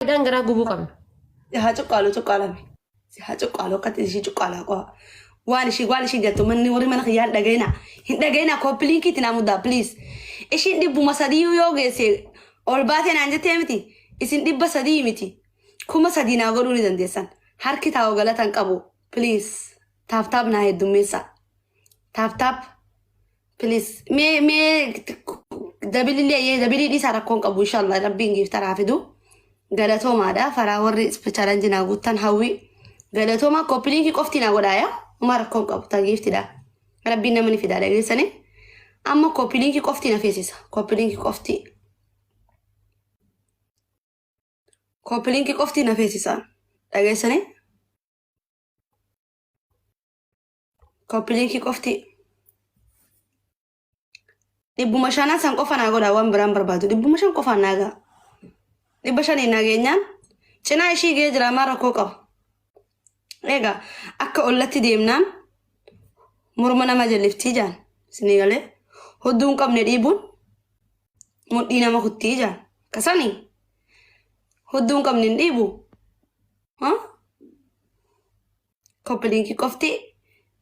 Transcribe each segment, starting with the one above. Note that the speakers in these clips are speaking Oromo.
Taaptaappiidhaan garaa gubuu qabna. Haa cuqqaalu cuqqaalame. Haa cuqqaalu akkatti ishii cuqqaalaa qofa. Waan ishii jettu manni warri mana kiyyaa hin dhagayina. Hin dhagayina, copy link itti naa muddaa, please. Ishiin 300 yoo geesse ol baatee naan jettee miti. Isin 300 miti. 3000 naa godhuu ni dandeessan. Harki taa'u galatan qabu. Please. Tap tap naa heddummeessa. Tap tap. Please. Mee mee double illee double dhiisaa, rakkoon qabu, inshallah rabbiin giiftaraa fidu. Galatoomaadha. Faraa warri challenge naa guuttan hawwi. Galatooma, copy link qofti naa godhaaya. Uma rakkoon qabu ta giiftidha. Rabbiin nama ni fidaa dhageessanii. Amma copy link qofti na feesisa. Copy link qofti. Copy link qofti na feesisa. Dhageessanii? Copy link qofti. 500 san qofa naa godhaa, waan biraan barbaadu. 500 qofaan naa ga'a. 500 nageenyaan cinaa ishii ga'ee jira, maa rakkoo qaba? Egaa akka ollatti deemnaan morma nama jalliftii jaan isinii galee, hudduu hin qabne dhiibuun mudhii nama kuttii jaan kasanii hudduu hin qabne hin dhiibu. Copy link qofti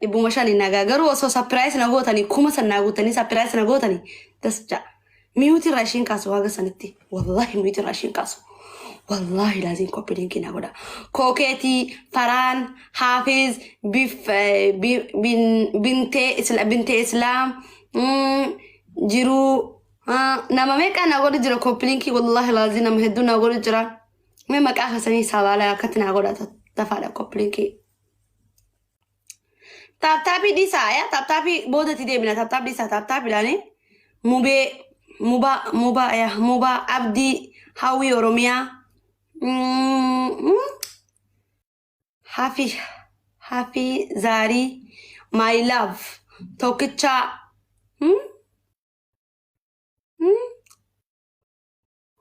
500 nagaa, garuu osoo surprise na gootanii kuma san naa guutanii surprise na gootanii das ja'a. Mute irraa ishiin kaasu haga sanitti, wallahi mute irraa ishiin kaasu. Wallahi laaziin copy link na godha. Kookeetii, Faraan, Haafiz, Bif, Bintee Bintee Islaam, jiruu nama meeqa na godhu jira copy link? Wallahi laaziin nama hedduu na godhu jira. Mee maqaa keessanii sabaalaa akkatti naa godha tafaadha copy link. Tap tapii dhiisaa yaa, tap tapii boodatti deemina, tap tap dhiisaa, tap tapiidhaani. Mubee, mubaa, mubaa yaa, mubaa, Abdii, Hawwii Oromiyaa, Hafi, Hafi Zaarii, My Love, Tokkichaa,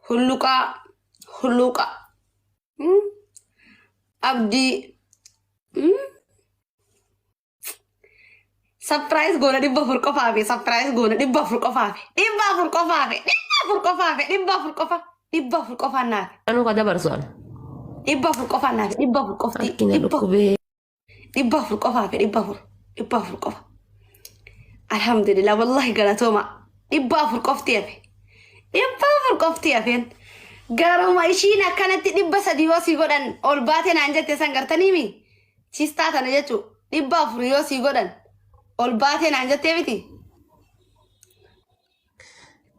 Hulluqaa, Hulluqaa, Abdii. Surprise goona, 400 qofaafi, surprise goona, 400 qofaafi, 400 qofaafi, 400 qofaafi, 400 qofa, 400 qofaan naafi. Anuu ka dabarsu an. 400 qofaan naafi, 400 qofti. Harki na 400. Dhukkubee. 400 qofaafi, 400, 400 qofa. Alhamdulillah, wallahi galatooma, 400 qofti hafe, 400 qofti hafeen. Garuma ishiin akkanatti 300 yoo sii godhan ol baate naan jette san gartaniimi chistaa tana jechuu, 400 yoo sii godhan ol baatee naan jettee miti.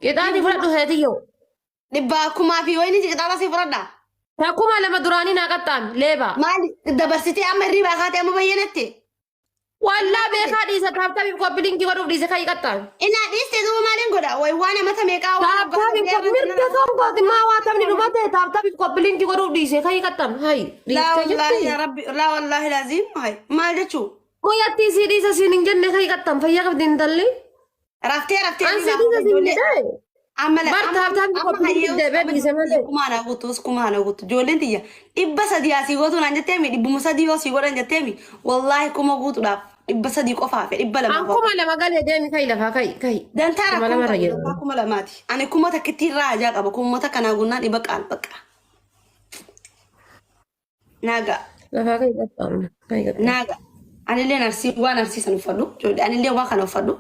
Qixaati fudhadhu seetiyyoo. Dhibbaa kumaa fi wayini qixaata sii fudhadha. Ta 2000 duraanii naa qaxxaami leebaa. Maali dabarsitee amma hirriibaa kaatee amma bayyanatte? Wallaa beekaa dhiisa, tap tapiif copy link godhuuf dhiise, kayi qaxxaami. Inaa dhiiste, duuba maaliin godha? Wayi waan amata meeqaa waan Tap tapiif mirga kan gooti maa waa taphni dhumate, tap tapiif copy link godhuuf dhiise, kayi qaxxaami hayi Laa dhiiste wallaahi jirti. yaa rabbi, laa wallaahi laaziim, hayi maal jechuu? Qoyattii sii dhiisa siin hin jenne, kayi qaxxaam, fayyaa qabdi intalli. Raftee raftee An sii dhiisa siin jedhee. Amma Bar tap tapiif copy link deebee dhiise malee. Kumaa na guutus, kumaa na guutu. Ijoolleen tiyya 300 asii gootuu naan jetteemi, 300 yoo sii godhan jetteemi, wallaahi 1000 guutuudhaaf 300 qofaa fi dhibba An lamaaf. 2000 galee deemi, kayi lafaa, kayi kayi. Dantaa Kuma rakkoon lamarra qabu jira. dantaa 2000ti. Ani kuma takkitti irraa ajaa qaba. Kuma takka naa gunnaan dhiba qaal bakka. Naaga. Lafaa kayi qaxxaamna. Kayi qaxxaamna. Naaga. Anillee arsii waan arsii san uffadhu. Ijoollee anillee waan kana uffadhu.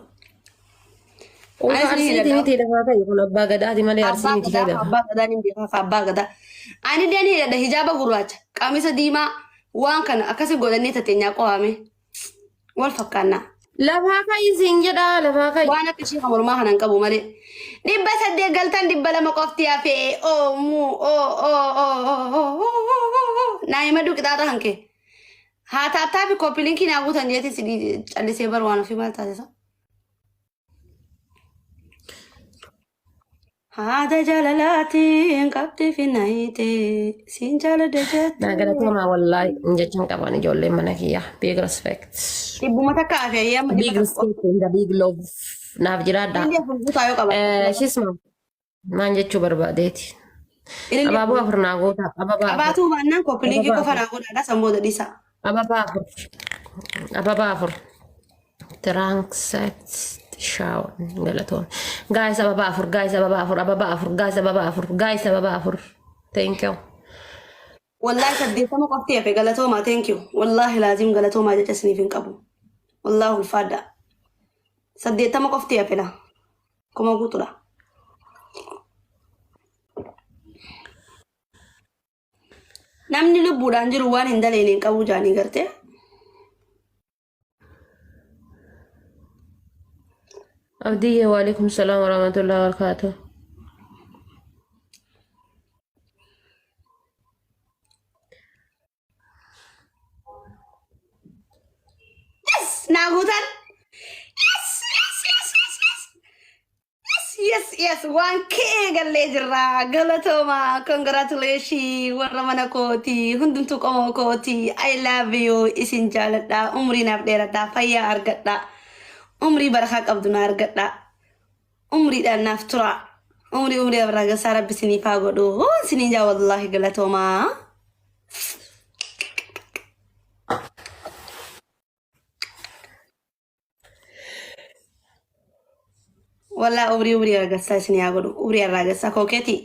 Kun Anis ni arsiiti hidhadha. miti, lafaa kayi, kun abbaa gadaati malee arsii Abbaa miti, kayi gadaa, lafa. Abbaa gadaa ni beekaa, abbaa gadaa. Anillee ni hidhadha hijaaba gurraacha, qamisa diimaa, waan kana akkasi godhannee tateenyaa qo'ame. Wal fakkaannaa. Lafaa kayi siin jedhaa, lafaa kayi. Waan akka ishee kan mormaa kana hin qabu malee. 800 galtan, 200 qofti hafee. Oo muu oo oo oo oo oo oo oo oo. Naa himadhu qixaaxa kan kee. Haa tap tapii copy link naa guutan jeetii si callisee bar waan ofii maal taasisa? Haada jaalalaatiin qabdee fi naayite siin jaaladha Naa jette. galatoomaa, wallaahi hin jechan qaban ijoolleen mana kiyya. Big respect. Dhibbuma takka hafe ayyee amma Big 100 qofa. respect and the big love. Naaf jiraadhaa. Ilillee 4 guutaa yoo qabaate. Shisma maan jechuu barbaadeeti. Ilillee Abaaboo 4. 4 naa goota. Ababaa 4. Qabaatuu baannaan copy link Ababaa qofa 4. naa godhaadha, san booda dhiisa. Ababaa 4. Ababaa 4. Transact shower galatoon. Guys, ababaa 4, guys, ababaa 4, ababaa 4, guys, ababaa 4, guys, ababaa 4. Thank you. Wallaahi 80 qofti hafe galatoomaa thank you. Wallaahi laazim galatoomaa jecha isiniif hin qabu. Wallaahi ulfaadha. 80 qofti hafe la. Kuma guutuudha. Namni lubbuudhaan jiru waan hin daleene hin qabu jaanii gartee. Abdiyye waalaikum salaam warahmatullahi wabarakatuh. Yes! Naa guutan. Yes! Yes! Yes! Yes! Yes! Yes! Yes! Yes! Waan ka'ee gallee jirra. Galatooma. Congratulations warra mana kooti. Hundumtuu qomoo kooti. I love you. Isin jaaladha. Umrii naaf dheeradha. Fayyaa argadha. Umrii barakaa qabdu na argadha. Umriidhaan naaf tura. Umrii umrii abraagasaa rabbi isiniif haa godhu. Isiniin jaa wallaahi galatoomaa. Wallaa umrii umrii argassaa isin haa godhu. Umrii arraagessaa kookeeti.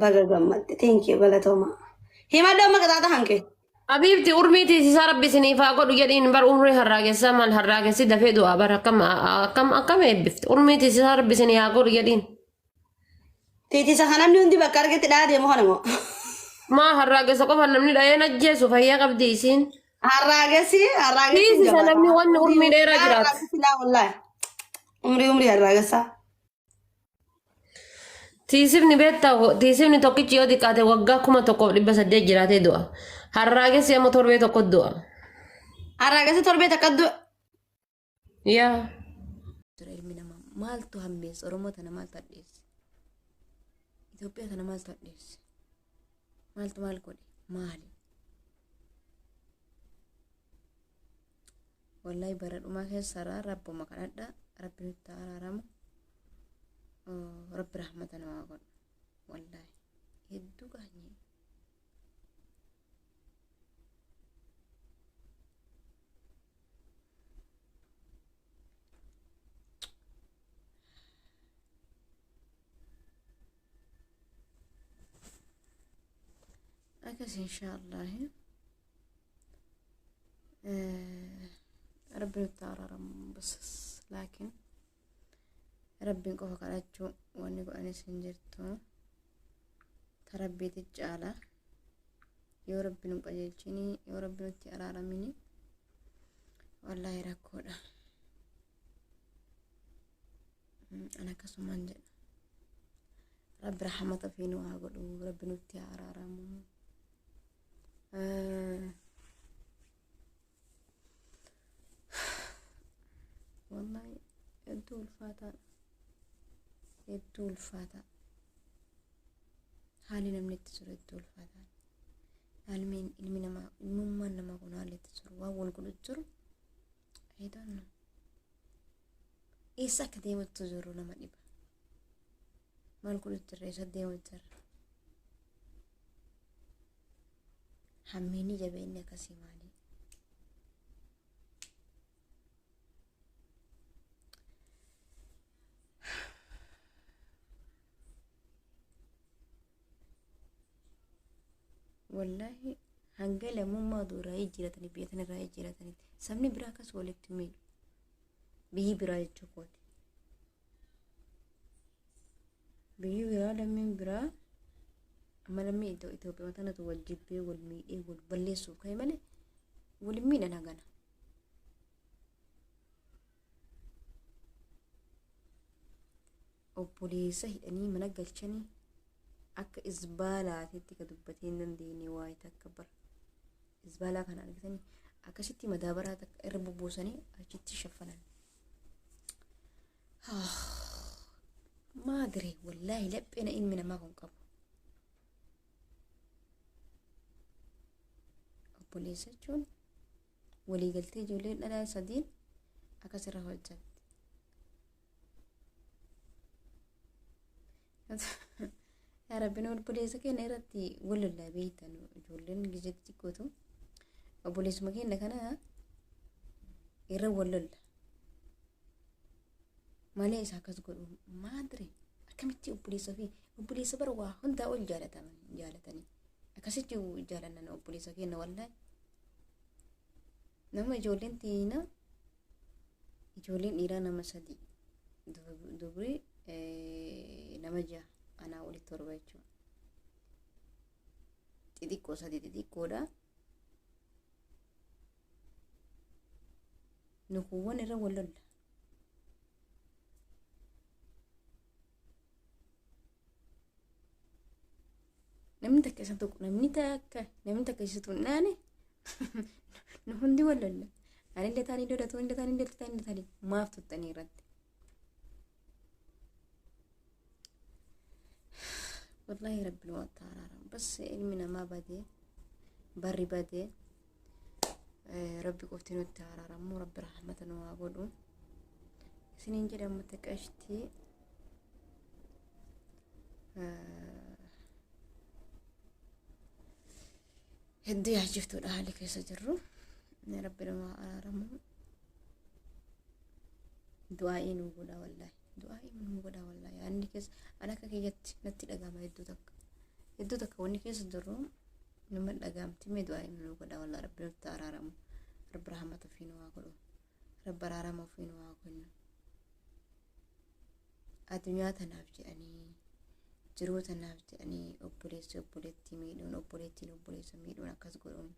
Baga gammadde. Thank you galatoomaa. Himadhu amma qixaaxa hanke. Habiibti urmii tiisisaa rabbi isiniif haa godhu jedhiin bar umrii harraagessaa maal harraagessi dafee du'aa bar akkam akkam akkam eebbifte urmii tiisisaa rabbi isinii haa godhu jedhiin. Tiitisa kan namni hundi bakka argetti dhahaa deemu kana moo? Maa harraagessa qofa namni dhahee ajjeesu fayyaa qabdi isiin. Harraagessi harraagessi hin Tiisisa jabaata. namni wanni urmii dheeraa jiraatu. Harraagessi laa wallaahi. Umrii umrii harraagessaa. Tiisifni beektaa tiisifni tokkichi yoo xiqqaate waggaa 1800 jiraatee du'a. Harraagessi amma torbee tokko du'a. Harraagessi torbee takka du'a. Yaa. Jira ilmi namaa maaltu hammeessa Oromoo tana maaltu hadheesse Itoophiyaa tana maaltu hadheesse maaltu maal godhe maali wallahi bara dhumaa keessarraa rabbuma kadhadha rabbi nutti haa araaramu rabbi rahmata nu haa godhu wallahi hedduu gaanyee akkas inshaallahi rabbi nutti haa araaramu bas laakiin rabbiin qofa kadhachuu wanni godhanis hin jirtu ta rabbiiti caala yoo rabbi nu qajeelchini yoo rabbi nutti araaramini wallaahi rakkoodha an akkasumaan jedha rabbi rahmata fi nu haa godhu rabbi nutti haa araaramu Wallahi hedduu ulfaataadha. Hedduu ulfaataa. Haalli namni itti jiru hedduu ulfaataadha. Ilmiin ilmi namaa ilmummaan namaa kun haalli itti jiru waan wal godhu jiru I don't know. Eessa akka deemutti jiru nama dhiba. Maal godhu jirra eessa deemu jirra. Hammeenni jabeenni akkasii maali? Wallaahi hanga lammummaa oduu irraa jijjiiratanii biyya tana irraa jijjiiratanitti sabni biraa akkas walitti miidhu. Biyyi biraa jechuu kooti. Biyyi biraa lammiin biraa amma lammii Itoophiyaa tanatu wal jibbee wal miidhee wal balleessuuf ka'e malee wal hin miidhan hagana. Obboleessa hidhanii mana galchanii akka isbaalaatitti ka dubbatee hin dandeenye waa'ee takka bara. Isbaalaa kana argitanii akkasitti madaabaraa takka irra bubbuusanii achitti shaffanan. Maadire wallaahi lapheena ilmi namaa kun qabu. Obboleessa jechuun waliigaltee ijoolleen dhalaa sadiin akkasirra hojjatti. Yaa Rabbi nu obboleessa keenya irratti wal lollaa beektan ijoolleen gizee xixiqqootu obboleessuma keenya kana irra wal lolla. Malee isa akkas godhu maadire akkamitti obboleessa fi obboleessa bara waa hundaa ol jaalataman jaalatanii Akkasitti jaalannan obboleessa keenya wallaahi. Nama ijoolleen tiina ijoolleen dhiiraa nama sadi dubri nama jaha anaa walitti torba jechuudha. Xixiqqoo sadi xixiqqoodha. Nukuuwwan irra wal lolla. Namni takka isa tokko namni takka namni takka isa tunnaane nu hundi wal lolla. Ani illee taanii lola tuun illee taanii illee taanii taanii maaf tuttanii irratti. Wallaahi rabbi nu wanta araaramu. Bas ilmi namaa badee barri badee rabbi qofti nutti araaramu rabbi rahmata nu haa godhu. Isiniin jedha ummata qashtii. Hedduu yaachiftuudha haalli keessa jirru. Rabbi nu haa araaramu. Du'aa'ii nu godha wallaahi. Du'aa'ii nu godha wallaahi. Yaadni keessa an akka kiyyatti natti dhagahama hedduu takka. Hedduu takka wanni keessa jirru nama dhagahamti mee du'aa'ii nu godha wallaahi rabbi nutti araaramu. Rabbi rahmata ofii nu haa godhu. Rabbi araarama ofii nu haa kennu. Addunyaa tanaaf jedhanii jiruu tanaaf jedhanii obboleessi obboleettii miidhuun obboleettiin obboleessa miidhuun akkas godhuun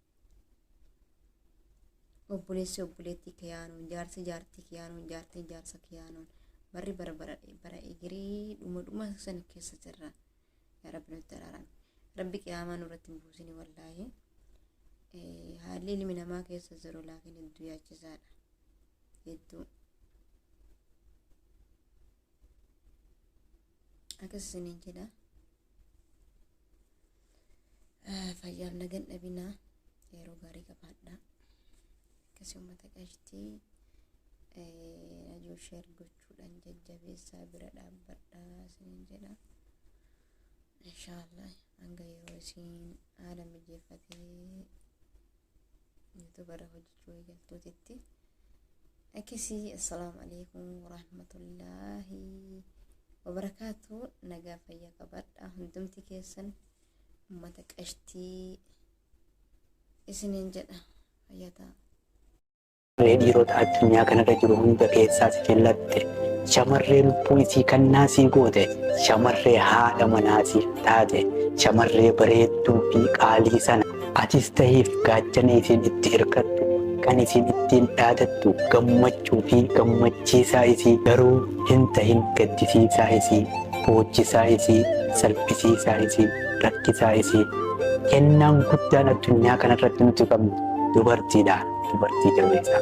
obboleessi obboleettii kiyaanuun jaarsi jaartii kiyaanuun jaartiin jaarsa kiyaanuun barri bara bara bara egeree dhuma dhuma san keessa jirra. Yaa rabbi nutti araarami. Rabbi qiyaamaa nurratti hin buusini wallaahi. Haalli ilmi namaa keessa jiru laakiin hedduu yaachisaadha. Hedduu. Akkas isiniin jedha. Fayyaaf nagan dhabinaa yeroo gaarii qabaadha. Akkasii uummata qashtii najuu sheer gochuudhaan jajjabeessaa bira dhaabbadha isiniin jedha. Inshaallah hanga yeroo isiin haala mijeeffatee yuutuuba irra hojjechuu eegaltuutitti. Akkasii assalaamu alaikum warahmatullaahi wabarakaatu nagaa fayyaa qabadha hundumti keessan ummata qashtii isiniin jedha fayyaa ta'a. Shamarree dhiirota addunyaa kanarra jiru hunda keessaa si filatte, shamarree lubbuu isii kannaa sii goote, shamarree haadha manaa siif taate, shamarree bareedduu fi qaalii sana atis tahiif gaachana isiin itti hirkattu, kan isiin ittiin dhaadattu, gammachuu fi gammachiisaa isii garuu hin tahin gaddisiisaa isii, boochisaa isii, salphisiisaa isii, rakkisaa isii. Kennaan guddaan addunyaa kanarratti nuti qabnu dubartiidha. Dubartii jabeessaa.